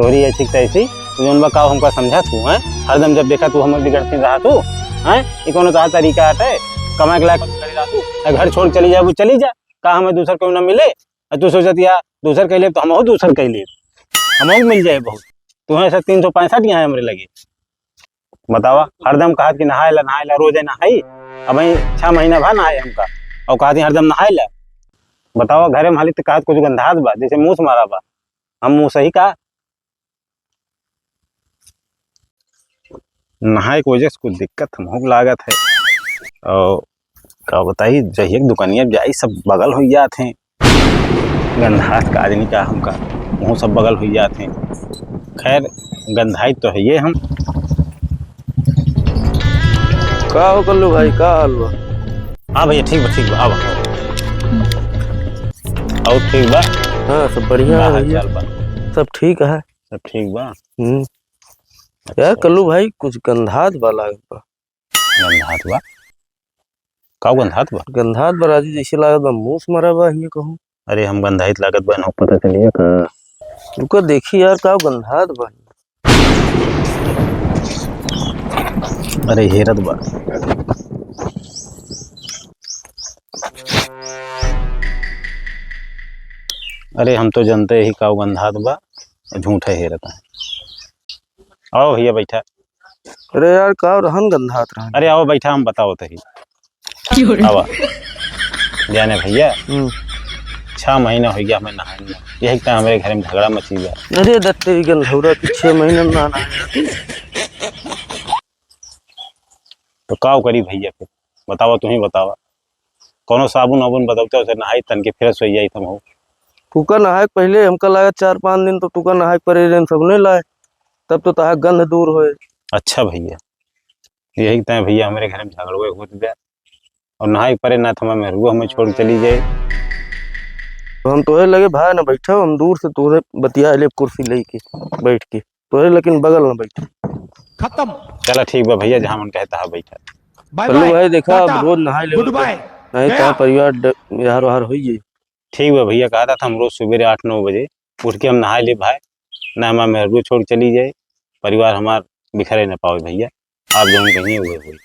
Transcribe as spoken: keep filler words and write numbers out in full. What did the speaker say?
तोहरी ऐसी तैसी, तू जौन बा का हमका समझत हूँ, हैं? हरदम जब देखा तू हमर बिगड़ती रहा तू, हैं? ई कौनो तोहार तरीका हटे? कमाए के लायक करे रहा तू, ए, घर छोड़ चली जा, वो चली जा, का हमें दूसर कोई ना मिले? और तू सोचत या दूसर कह ले तो हमहू दूसर कह ले, हमहू मिल जाए बहुत। तू है ऐसा तीन सौ पैंसठ यहाँ हमरे लगे। बतावा, हरदम कहत कि नहाए ला, नहाए ला, रोजे नहाई। अब ही छह महीना भा नहाए हमका, और कहत कि हरदम नहाए ला। बतावा, घरे में हाली तो कहत कुछ गंधात बा, जैसे मूस मारा बा। हम मूस ही का? नहाए के वजह से कुछ दिक्कत हमहू के लागत है। और का बताई, जहिया के दुकानिया जाई, सब बगल हो जात हैं। गंधात का आदमी का हमका, वहू सब बगल हो जात हैं। खैर, गंधाई तो है ये हम। का हो कल्लू भाई, का हाल बा? हाँ भैया, ठीक बा, ठीक बा, आवा। और ठीक बा? हाँ, सब बढ़िया का है हाल भैया। चाल बा? सब ठीक है। सब ठीक बा? हम्म। अच्छा, यार कल्लू अच्छा। भाई, कुछ गंधात बा लागत बा। गंधात बा? का गंधात बा? गंधात बा राजू, जैसे लागत बा मूस मरा बा, हिये कहूँ। अरे, हम गंधाइत लागत बा, इन्हों पता चलिए का? रुका देखी यार, का गंधात बा? अरे, हेरत बा। अरे, हम तो जनते ही का गंधात बा, झूठ है हेरत है। आओ भैया, बैठा। अरे यार, का रहन गंधात रहन? अरे, आओ बैठा, हम बताओ तही। क्यों रे? आवा। जाने भैया, हम्म। छह महीना हो गया हमें नहाए ना। यही तो हमारे घर में झगड़ा मची गया। अरे दत्ते, ई गंधौरा की छह महीना ना नहाए। तो का करी भैया फिर? बतावा, तुम ही बतावा। कौनो साबुन वाबुन बतौते उसे नहाई तन के fresh हो जाई तुम हो। तुका नहाए के पहले हमका लागत चार पाँच दिन तो तुका नहाए के परे दिन सब नहीं लाए, तब तो तहा गंध दूर होए। अच्छा भैया, यही तय भैया हमारे घर में झगड़वे होत बा। और नहाए के परे ना तो हमारे मेहरुआ हमें छोड़ के चली जाए। तो हम तोहे लगे भाई ना बैठा, हम दूर से तोहे बतिया ले कुर्सी लेके बैठ के, तोहे लेकिन बगल ना बैठा। खत्म। चला ठीक बा भैया, जहाँ मन कहता है बैठा। Bye कल्लू bye, भाई देखा, टाटा, अब रोज नहाए ले good bye, नहीं गया। तो परिवार ड-, यार वार होई जाई। ठीक बा भैया, कहा था हम रोज सुबेरे आठ नौ बजे उठ के हम नहाए ले भाई, ना हमार मेहरुआ छोड़ चली जाए, परिवार हमार बिखरे न पावे भैया, आप जौन कहिए उहे होई।